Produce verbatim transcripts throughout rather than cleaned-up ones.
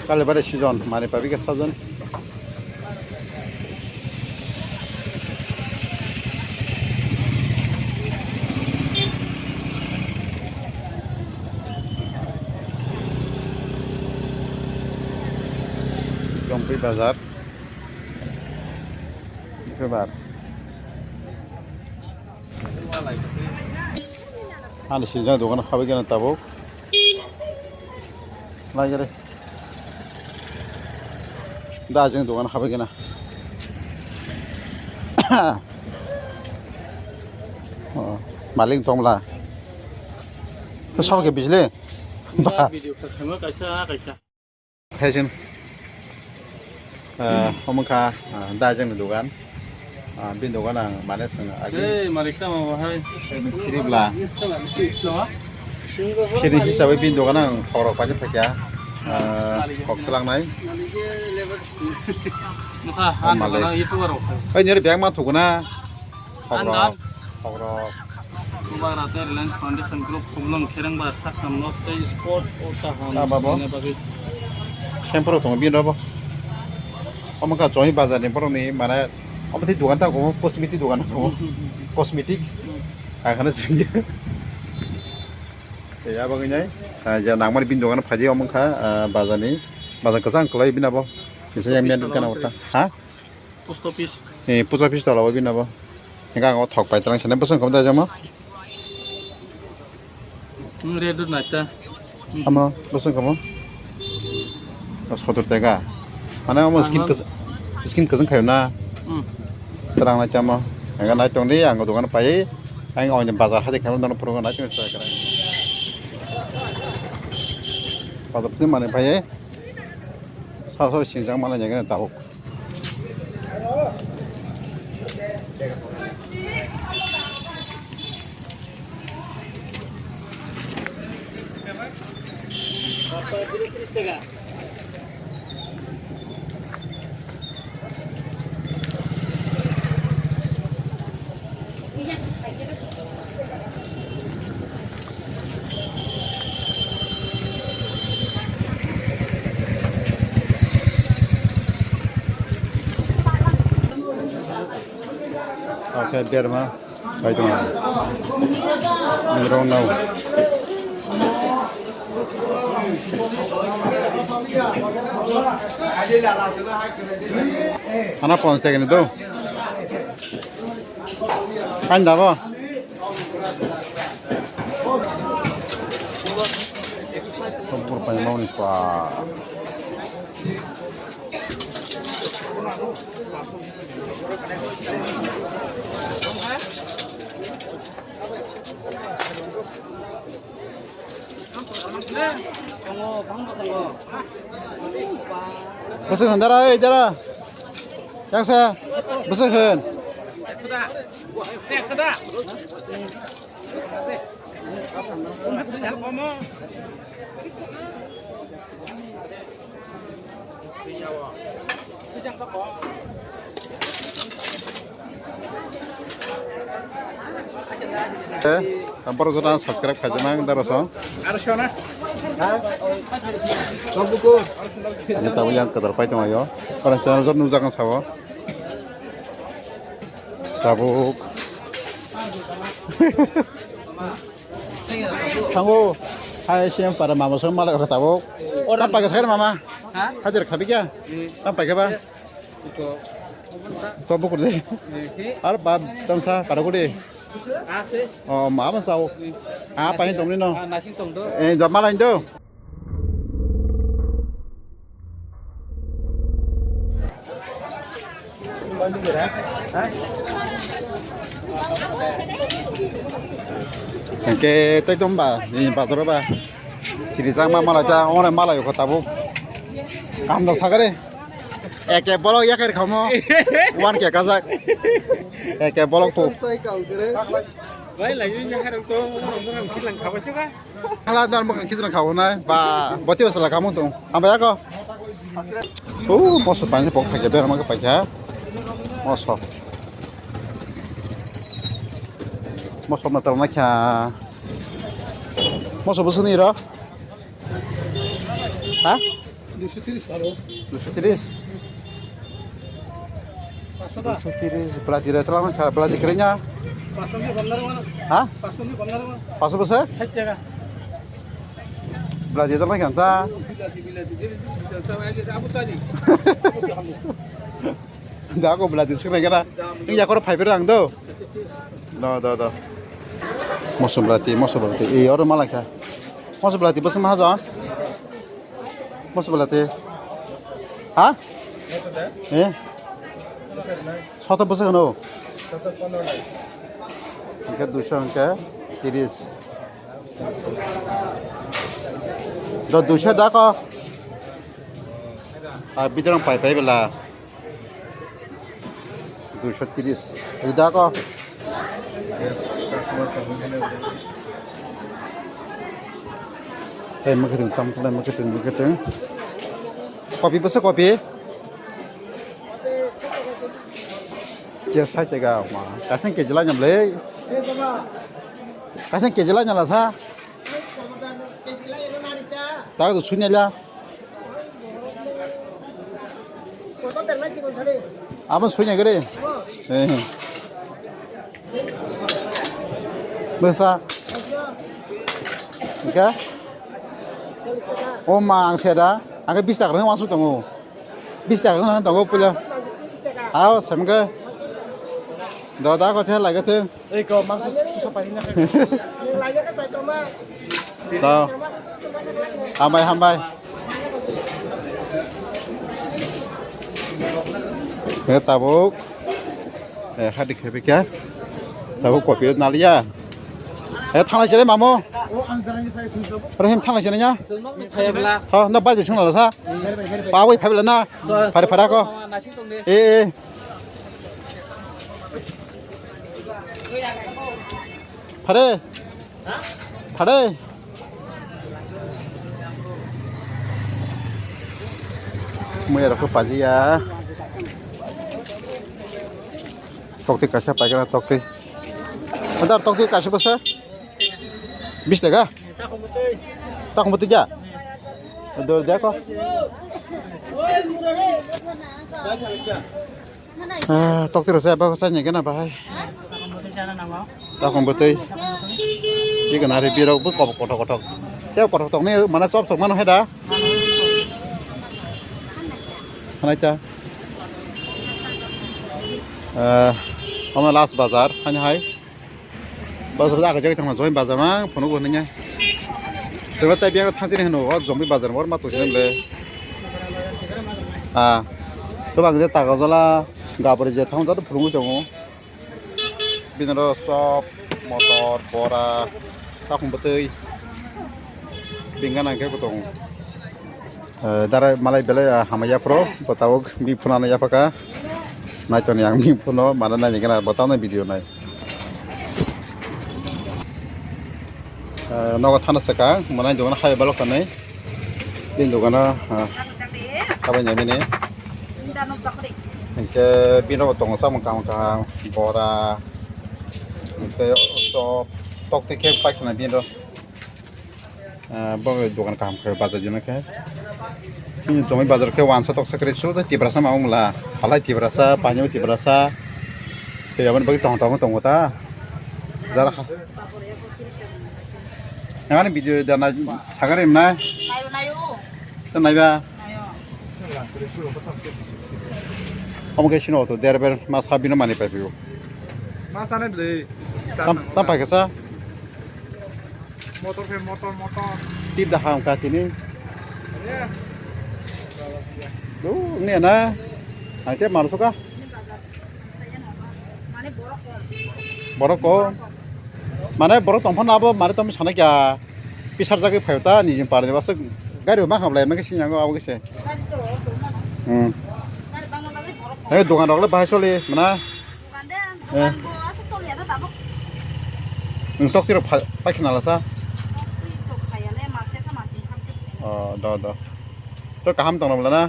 Kalibari season, mane pabika sajon. Jompi bazar. Bisobar. Ani sijak dogan habai gana tabuk. Lai gare. Da jeng dogan habai gana. Oh, maling tongla. To sob ke bijle. Ba. Video ka sama kaisa kaisa. Khaisin. Ah, omo kha, ah, da jeng ni dogan. Ah, bini dogan ang mane seng agi. Ei, malik tamo bo hai. Khiribla. Khiri hisabe bini dogan ang thok rok paide phaikha. Ah, thok twlangnai. Mokha, han malik. Oi, nere bag ma thukuna. Thok rok, thok rok. Bubagra tei Reliance Foundation Group Khumlwng Kherengbar Sakhamno tei sport o kaham. Ah, babo. Khaina bagwi. Hemphuru tongo bini rabo. Omo kha choi bazar ni borok ni mane omo tei dogan ta tongo, cosmetic dogan tongo. Hmm, hmm, hmm, hmm. Cosmetic. Hmm. Akhana chingya. Tei abagwi nai, ah, ja nangmani bini dogan phai di omo kha, ah, bazar ni. Bazar kwchang kwlai bini abo. Kisa yang miyan kana wata. Ha? Post office. Eh, post office tola o bini abo. Hingke ang o thok pai twlang sene bwswng kamo da jamo. Hmm, red dot naita. Amo bwswng kamo. O sotor tega. Mane omo skin kwchwng, skin kwchwng khayo na. Hmm. Twlang naita mo. Hingke nai tong di ang o dogan pai. Ang o bazar hadi khayo nono phuru nai tong di. Bazar twi mane pai. Sa sa singjak mane jagana tabuk. Oke, berma. Bai tong. Nirong nau. Hana pons tekeni do. Kain dabo. Kompor pai mau ni pa. Bwswk hwn dara, oi dara. Yaksa, bwswk hwn. Eh, borok jotono subscribe khaijak nang daro song. Ani tabuk yang kwtal pai tong ayo. Orang channel jot nujak ang sao. Tabuk. Thango. Hai, siam para mama song malai tabuk. Tam pakai sakar mama. Ha? Hajar khabi kya? Hmm. Tam pakai ba? Ito. To bukur de. Eh, he. Ar bab tamsa kada ko de. Ase. Oh, ma ban sao. Ah, pahin tong ni no. Ah, nasing tong do. Eh, jab malai do. Hingke tei tong ba, ni bazar ba. Siri chang ma malai ta, ore malai ko tabuk. Kam do sagare. Eke bolok yaker khamo. One ke kajak. Eke bolok tu. Bai lai yun yaker to, mo mo mo khileng khabo se ba. Hala dan mo khileng khabo na. Ba, boti basa la kamo tu. Amba yako. Oh, moso pani pok khake ber ma ke paikha. Moso. Moso na tarna kya. Moso bosoni ro. Ha? Duiso tris bharo. Duiso tris? Paanso da? Duiso tris, belati da, telang kha, belati kerenya? Paanso ni bamnar mana? Ha? Paanso ni bamnar mana? Paanso bwswk? Sait taka. Belati da telang kha ta? Bilati, bilati, bilati, bilati, bilati, abu tani. Abu tani. Da ko belati swknai khe na. Wng ya koro phai phai rang do. Do, do, do. Moso belati, moso belati. Ei, oro malai kha. Moso belati bwswk mahajon? Moso belati. Ha? Eh? Soto bwswk hwno? Hwnkhe duiso hwnkhe tris. Do duiso da ko. Ah, bidirong pai pai bela. Duiso tris. Rida ko. Tei mwkhwtwng, tamo tamo mwkhwtwng, mwkhwtwng. Kopi bwswk kopi? Khe sait taka ma. Kaising keji lai nyam le. Kaising keji lai nyala sa. Tak tu sunya la. Abo sunya gede. Eh. Bwsa. Hwnkhe? O ma, ang se da. Ang khe bis taka rwna uansuk tongo. Bis taka rwna tongo puila. Ao, semkhe. Do da ko the, lai khe the. Ei ko, mangso tusa pai na. Tao. Hambai, hambai. Hwnkhe tabuk. Eh, hadi khe bikha. Tabuk kopi naliya. Eh, thanglai chele mamo. Ore hem thanglai chele nya. Thaya bela. Tho, no bai bising lala sa. Pawi phai bela na. Phare phare ko. Nasing tong de. Eh, eh. Phare. Phare. Muya rok pajiya. Tokti kaisa paikana tokti. Adar tokti kaisa bwswk? Bis taka? Takong bwtwi ya? Dor deko. Ah, tokti rok se bwswk ni gana bahai. Takong bwtwi. Bigana ari birok bo kotok kotok. Tei kotok tokni mana chop sok mano hai da. Hanai ta. Eh, omo last bazar, hani hai. Bazar da agajak thangma joi bazar ma, phunuk bo hwnwi nya. Sengla tai biang thang tini hwno, o jombi bazar mor ma tusi le. Ah, to bang je taga jala, gabri je thang jadu phunuk tongo. Bini oro chop, motor, bora, takong bwtwi, bingana hwnkhe bo tongo. Eh, dara malai belai, ah, hamya phuru, bo tabuk bini phone ano yapha kha. Naitoni ang bini phone o, mane naini gana bo tabukno video nai. Eh, nogo thana saka, mane dogan hai balok tanai. Bini dogano, ah, abo nyamini. Hingke bini rogo tongo samung kaham kaham, bora, hingke chop, tok twi khe paikha na bini ro. Ah, bo dogan kaham khe bazar jino khe. Chini jomoi bazar khe wansa toksa kwrwi su tei Tiprasa ma wngla. Halai Tiprasa, Panyo Tiprasa. Tei aboni bagwi tong tong tongo ta. Jara ha. Nangani video da na sagari mna. Nayo, nayo. Ta naiba. Nayo. Omo khe sino to der ber ma sabino mani pai pio. Ma sane bwlwi. Tam, tam pai kasa. Motor khe motor, motor. Tip da ham ka tini. Aye. Du, ne na. Aite malu suka. Borok ko. Mane borok tongphano abo mane tamo sana kya. Pisar jagwi phaio ta nijin parni basa gari ma hamlai ma khe sinyango abo khe se. Hmm. He dogan rok le bahai soli mana. Dogan de, eh, dogan bo aswk soliya da tabuk. Nwng tok tiro phai, phai khna lasa. Tok phaiya le, ma tesa ma sing kham tesa. Oh, do, do. To kaham tong bla na?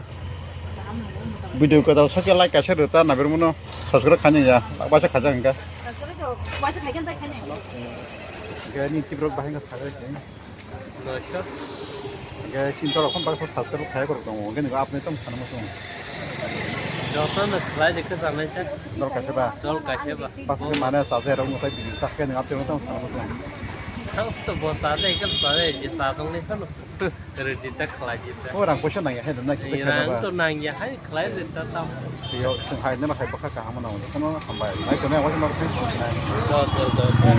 Kaham nung, nung tong. Video ko da sakya like kaisa rwta na bermo no subscribe khanya ya. Basa khaja hingka. Subscribe to, basa khaja ta khanya. Gani tibrok bahai na khaja. Hingke sintorok phano baksa subscribe khlai korok tongo, hingke nini apni tong sana muchung. Jotono khlai de khe sanai ta. Dol kaisa ba. Dol kaisa ba. Pas ke mane sa je rong tai bini sa ke nang apni tong sana muchung. Tang to bo ta de ke sa de je sa tong ni phano. Ready ta khlai ji ta. O rang poisa nang ya hai na ki Rang to nang ya hai khlai de ta tam. Yo sing hai na hai baka kaham na. Kono hambai. Nai kono wa ma. Dol dol dol.